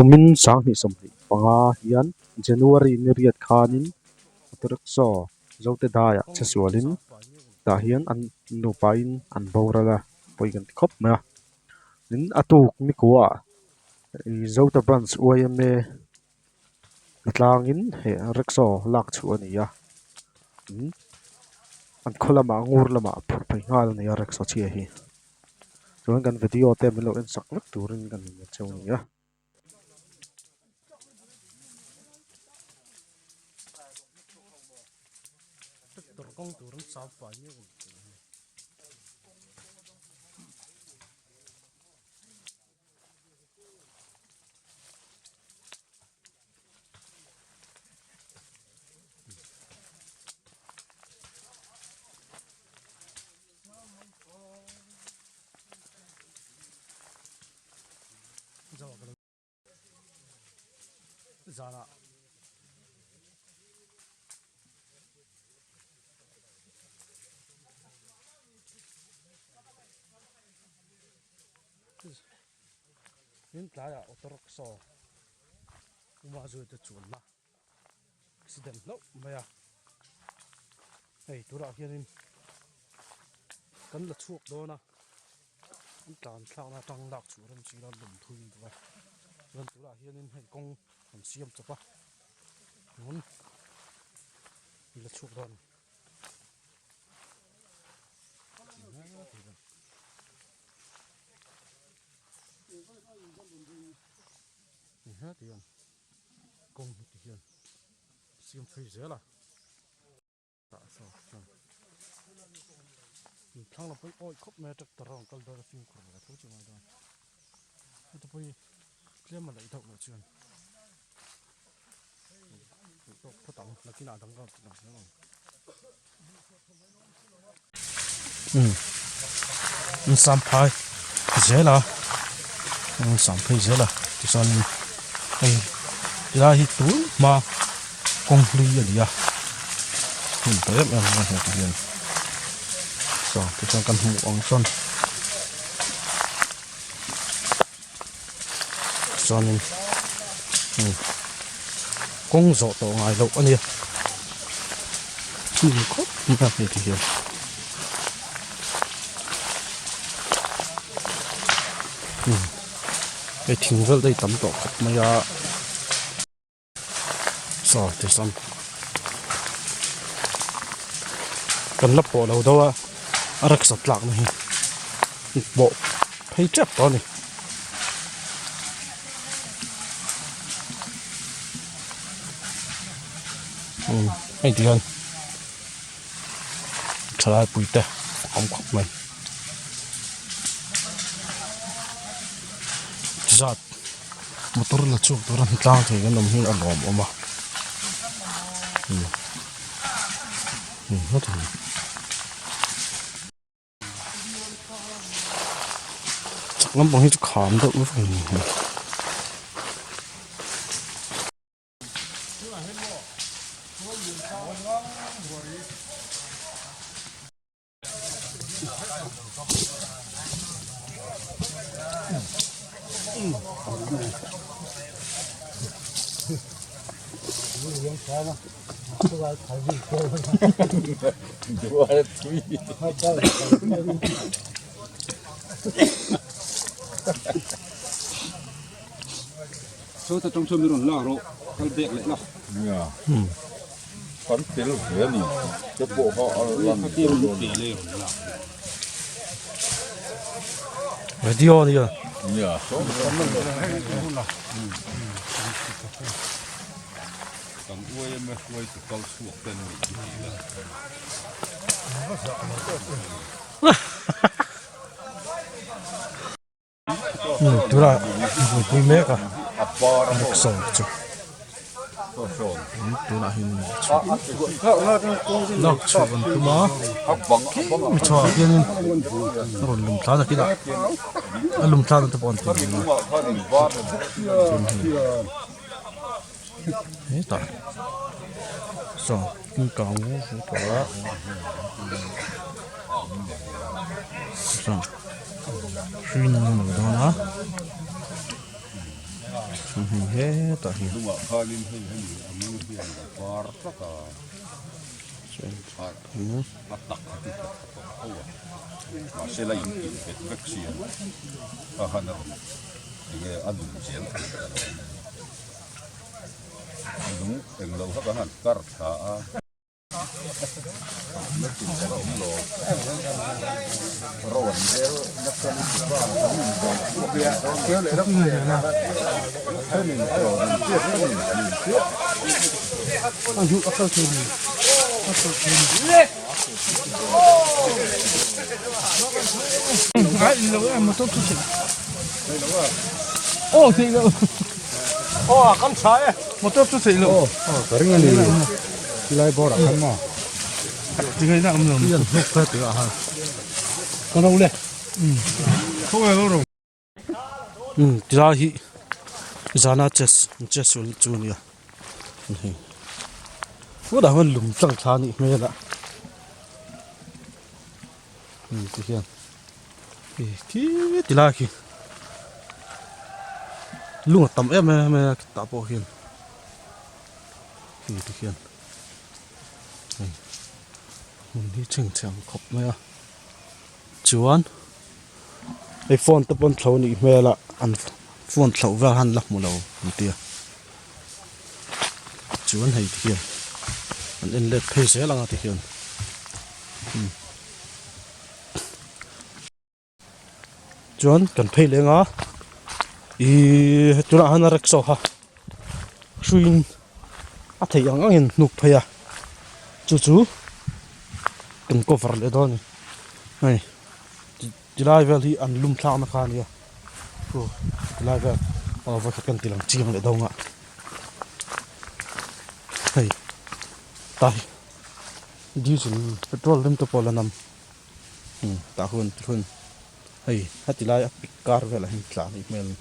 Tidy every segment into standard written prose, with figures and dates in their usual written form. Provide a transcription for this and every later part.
Kumin 2025 hian January ni riat khanin auto rickshaw Zote daiah che sualin tah hian an nupain an boral a pawi kan ti khawp mai a tin a tuk ni kuah ih Zote branch yma tlangin heh rickshaw lak chhuah a ni a tin an khaw lamah ngur lamah phurh phei nghal a ni a rickshaw chhia hi chuan kan video te min lo en sak vek turin kan in cheu a ni a. Zanah Tin tlaiah auto rickshaw uma zui te chuanna accident hlauh mai a hei tunah hianin kan la chhuak dawn a an tlan thlakna atang lak chhuah rem chi la lum thui an duh a chuan tunah hianin hei kawng an siam chawp a tun la chhuak dawn a ni. Hian kawng hi ti hian siam phei zel a tah saw chuan thlang lam pawh hi awi khawp mai a tractor a rawn kal dawn a fimkhur ve tho chu a ngai dawn heti pawh hi tlem a laih deuh loh chuan duh tawk phawt ang nakinah a dang ka rawn ti lang zel ang. Umm sam phai zel a sam phei zel a tichuan hei tilai hi tun hma kawng hlui a ni a hmun tawh em em a hmuh hian saw tichuan kan hmuh ang chuan chuanin kawng zawh tawh ngai loh a nia hnim khawp mai a hei ti hian hei thing vel te hi tam tawh khawp mai a. Saw ti sawn kan la pawh lo deuh a a rickshaw tlak na hi pawh phei tep tawh a ni. Umm hei ti hian thalai pui te a awm khawp mai zat. Motor la chhuak tura hna tlang thei kan awm hi a lawm awm a chak lampang hi chu kham deuh vek a ni. Kan tel ve a ni te pawh kha a lan tel dawn a ni. Radio a nia. Nia. Kan UIMA hruaitu kal chhuak te an nih chu tih la. Tunah buaipui mek a rickshaw chu tunah hian lak chhuah an tum a mi chhuah ah hianin a rawn lum thla nakinah a lum thla na te pawh an ti ang a chuan hei hetah saw thil kang vu vu tawh a saw hring a lo dawn a. Hei hetah hian. Hnungah khanin hei hemi a lu hian a var tlat a. A tak kha chu tha tawh tho a. Mahse la inpin bet vek si a. Kha khan a rawn enge a nun zel thei ta lo. A lung englo kha kan han kar thla a. Tilai bawrah khan maw? Tingai na awm lo. Hian hnuk kha tih ah han. Ka ro le. Khawngaih lo ro. Um tilai hi zana chess chess chu chu ania hei putah hian lung tlang thla anih hmel a um ti hian hei khi tilai khi lung a tam em em a tah pawh hian. Hei ti hian hei hmun hi chhengchhe ang khawp mai a chuan hei phone te pawn thlo anih hmel a an phone thloh vel han la hmu lo an tia chuan hei ti hian an en let phei zel ang a ti hian umm. Chuan kan phei leng a ihh tunah hian a rickshaw kha hruiin a theih ang angin hnuk phei a chu chu kan cover leh dawn a ni hei tilai vel hi an lum thlakna kha a nia aw tilai vel aw vawikhat kan ti lang chiang leh dawn a hei tai diesel petrol rim te pawh la nam. Tah hun ti hun hei heti lai a pik kar velah hian tla anih hmel a ni.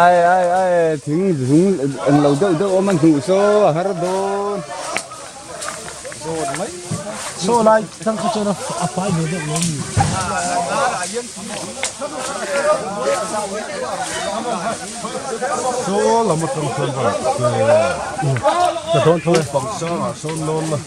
Ai ai ai thing zung an lo deuh deuh awm a hnuh saw a har dawn. Saw lai tang kha chuan a fai ve deuh lo mi. Saw lam atang chuan va Ka dawn tho e. Pang sangah sawn lawn la.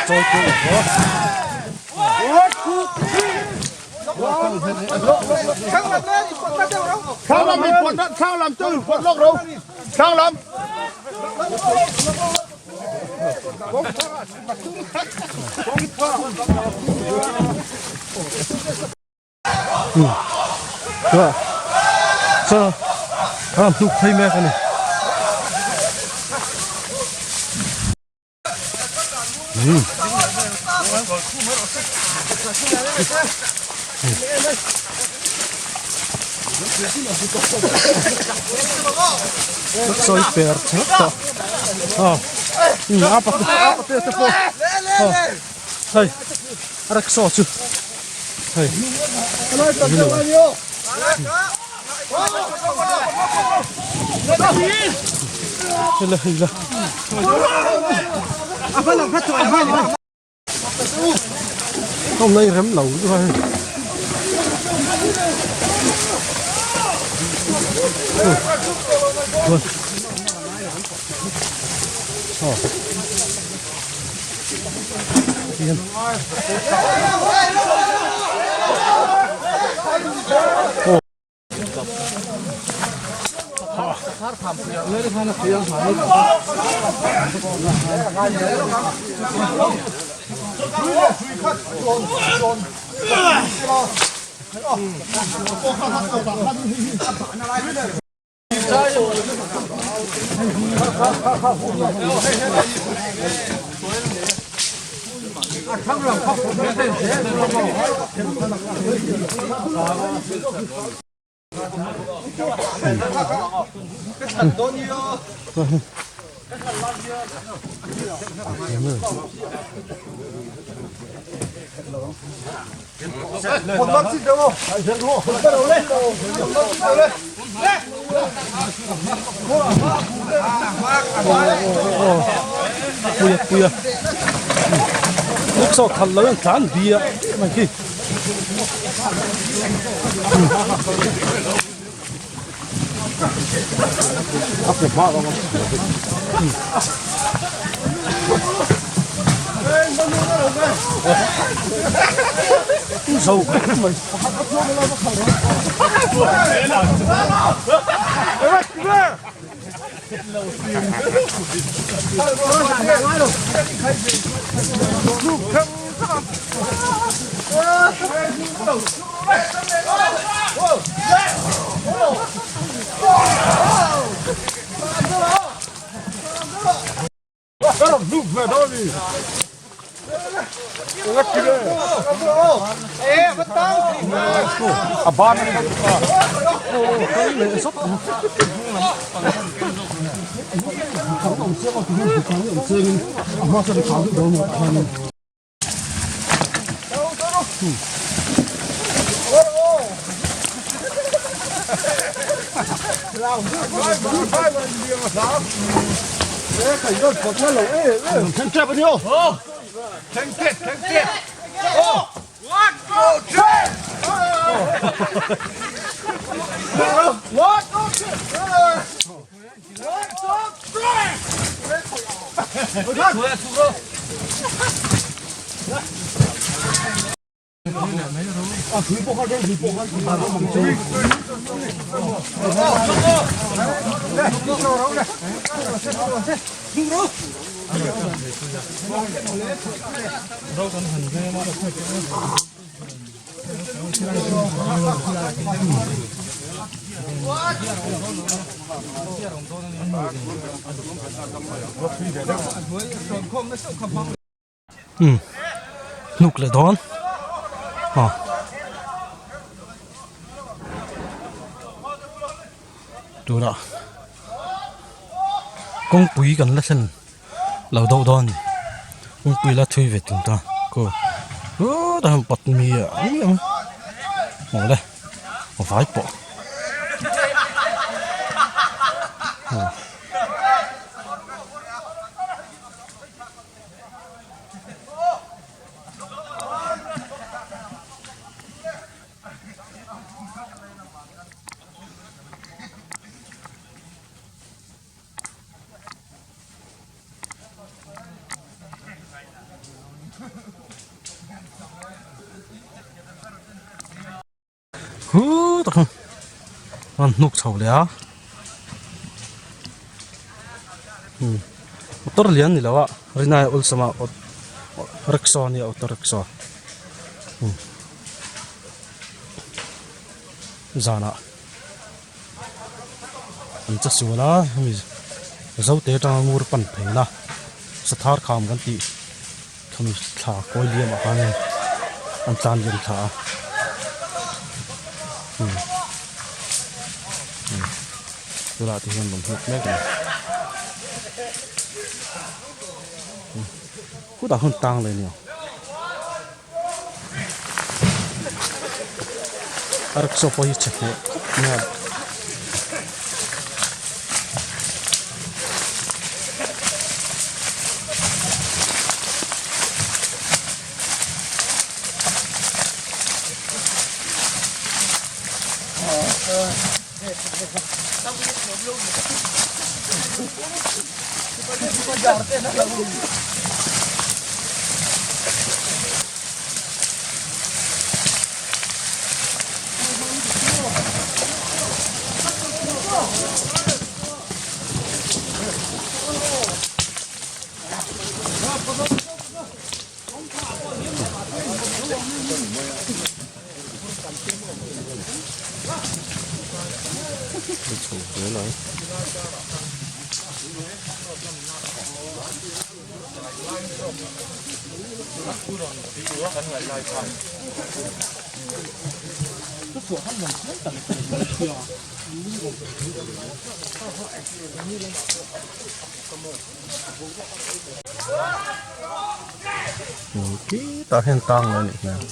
Chawi chawi tho. Chuan a hnuk phei mek a ni. Sawi per chhak tawh a a pa a pa te te pawh hei a rickshaw chu hei hela hei la không lấy rem lẩu nữa thôi Yên. Puia puia rickshaw khalh lo in tlan bi a mai khi. Zo mai. Umm hnuk leh dawn aw tunah kawngpui kan la thlen lo deuh dawn a ni kawngpui la thui ve tum ta khu tah hian pat mi a ang ang awle a vai pawh. Huu tak ang an hnuk chho leh a umm motor lian ni lo a rinai awlsam a rickshaw a nia auto rickshaw umm zanah an che sual a hemi zote atanga ngur pan phei na sathar kham kan tih. Thami thla kawi liam ah khanin an tlan liam thla a umm umm tunah te hian rawn hnawk mek a ni umm khutah khawn tang leh a ni ang a rickshaw pawh hi chhe hneh khawp mai a. Khitah hian tang a nih hmel.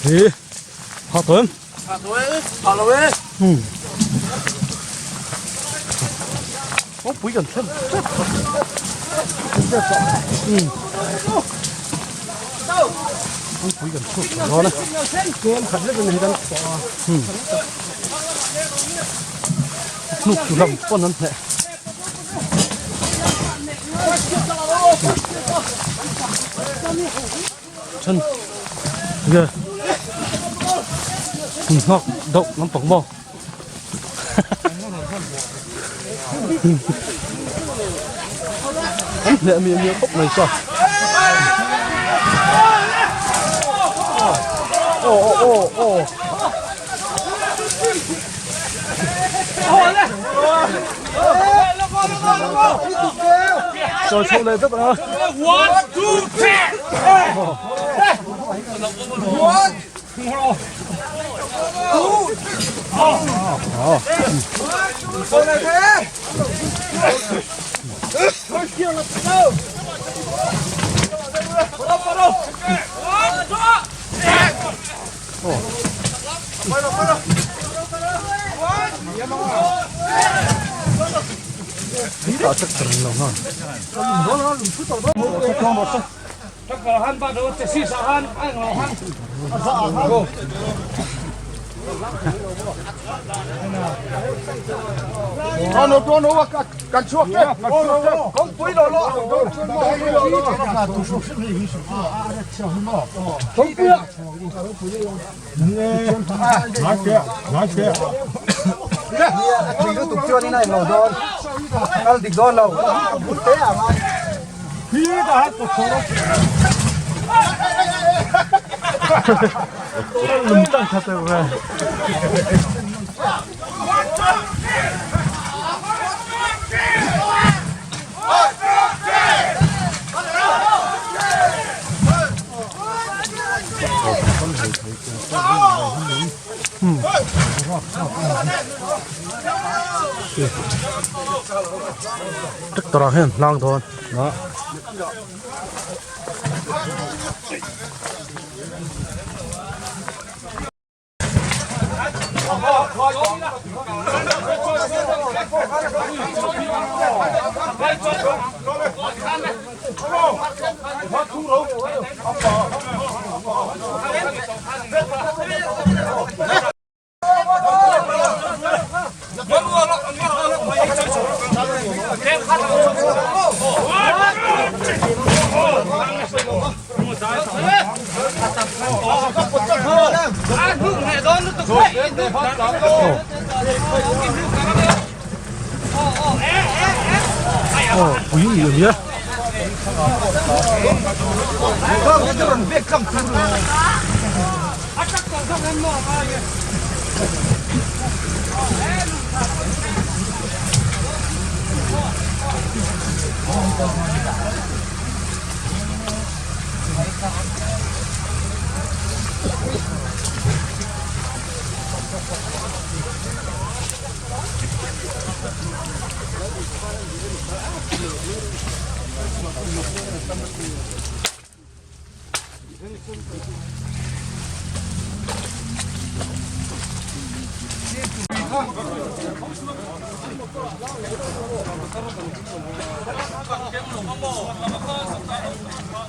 He ha tuan ha tuan ha lo e hmm có pui cần thêm hmm pui cần thuốc đó này hmm nụ chủ lầm con nắn nhẹ chân ghê ngọt động lắm bóng bò nè miệng miệng ốc này sao ô ô ô ô Rồi xông lên rất là One, two, three. One, Tạo chất trần lòng ngon. Lùm tăng thật rồi. Tractor ah hian hlang dawn a. Aw pui ni a nia.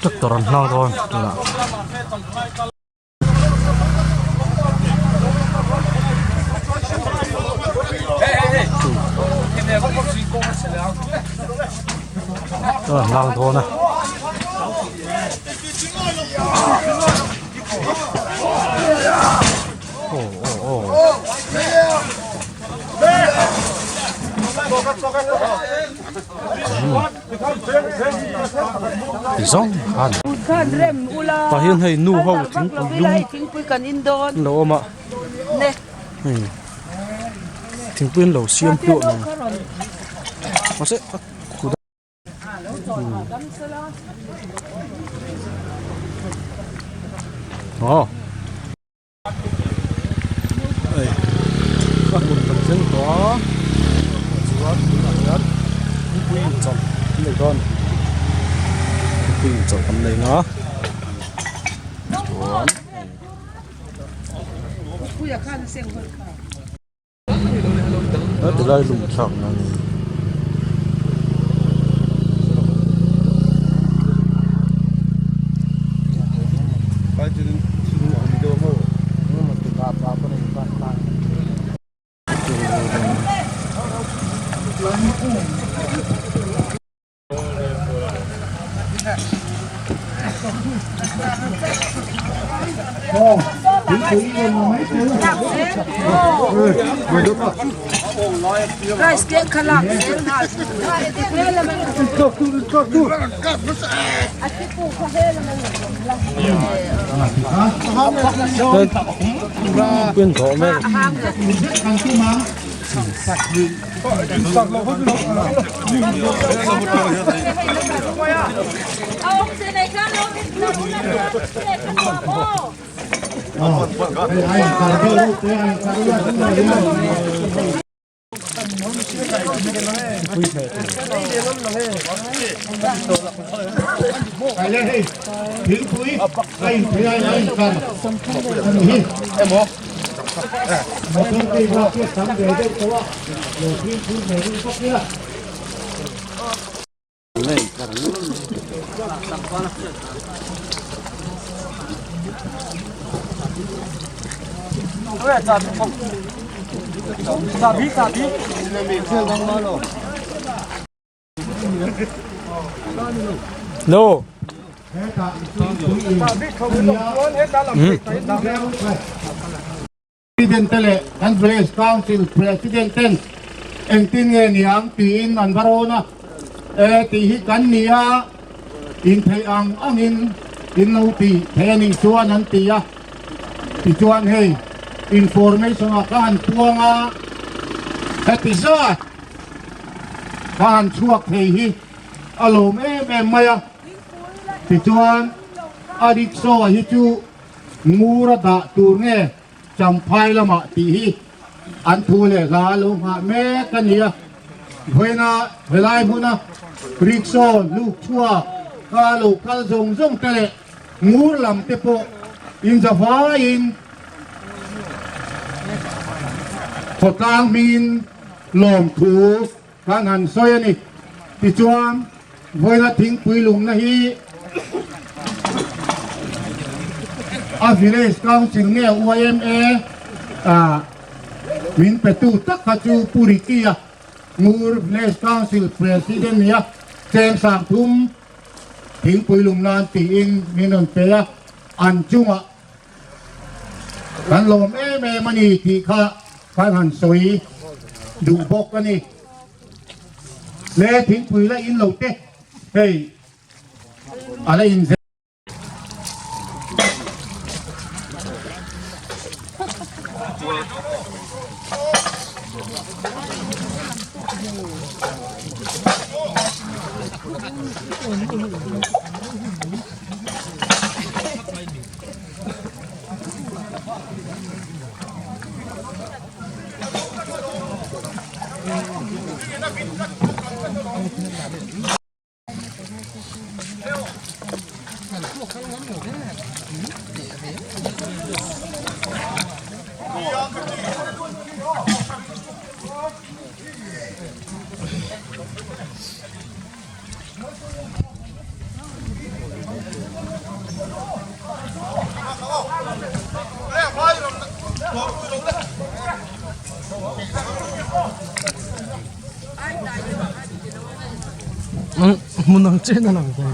Tractor an hlang dawn tunah. Tractor an hlang dawn a. Aw aw aw. Ti zawng khan tah hian hei nu ho thingpui lum an lo awm a hei thingpui an lo siam hluah mai mahse a kut a aw. Hei a hmun kan thleng tawh a chuan tunah hian thingpui inchawlh an nei dawn thingpui inchawlh kan nei ang a chuan hei tilai lung thlak na ani. No. President te leh kan Village Council President ten engtin nge niang tiin an va rawn a, e tih hi kan ni a, intheih ang angin in lo ti thei a nih chuan an ti a, tichuan hei information ah ka han puang a, heti zat ka han chhuak thei hi a lawm em em mai a, tichuan a rickshaw hi chu Ngura dah tur nge Champhai lamah tih hi an thu leh hla lo nghah mek a ni a. Vawiina helai hmuna rickshaw luk chhuak ka lo kal zawng zawng te leh ngur lam te pawh inzavaiin khawtlang hmingin lawmthu kan han sawi a ni. Tichuan, vawiina thingpui lumna hi a Village Council nge YMA min petu tak kha chu Pu Ricky-a Ngur Village Council President nia cheng 30 thingpui lum nan tiin min rawn pe a, an chungah Kan lawm em em a ni tih kha kan han sawi duh bawk a ni. Le thingpui la in lo te hei a la in zel. Hmun ang chen a lang ta.